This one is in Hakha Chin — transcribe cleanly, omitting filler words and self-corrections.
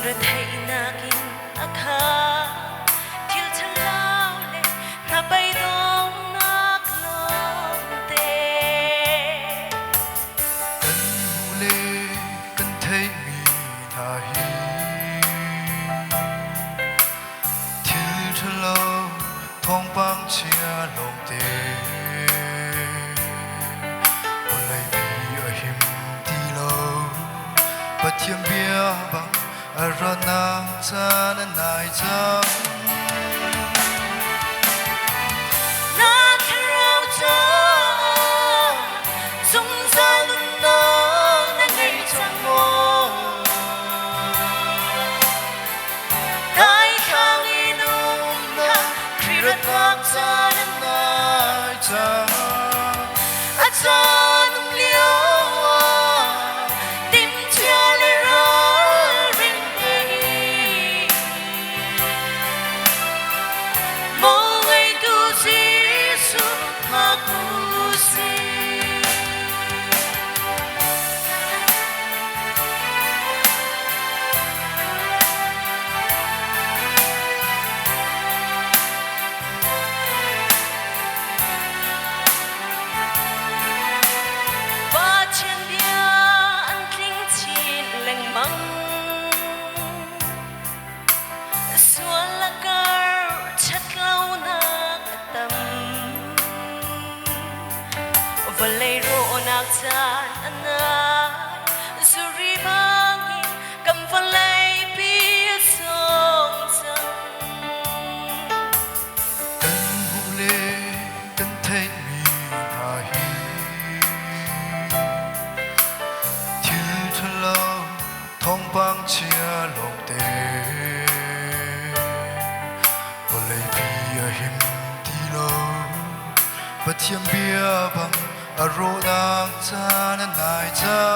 Lungretheihnak in a khat. Thil ṭhalo le hnabeidongnak lawngte. Kan hmuh le kan theihmi hna hi thil ṭhalo thawngpang chia lawngte. Vawleipi a him ti lo. Pathian bia bang a ratnak caan a nai cang. Na thlarau caah zungzal nunnak na ngei cang maw? Daithlang in umnak Khrih ratnak caan a nai cang. A caan um lio ah timhcia le ralring tein Mawngeitu Jesuh hngak u sih. Pathian bia an tling chin lengmang. Sual lakar ṭhatlonak a tam. Vawlei rawhnak caan a nai. Zuri bangin kan vawleipi a sung cang. Kan hmuh le kan theihmi hna hi thil ṭhalo thawngpang chia lawngte. Vawleipi a him ti lo. Pathian bia bang a rawhnak caan a nai cang.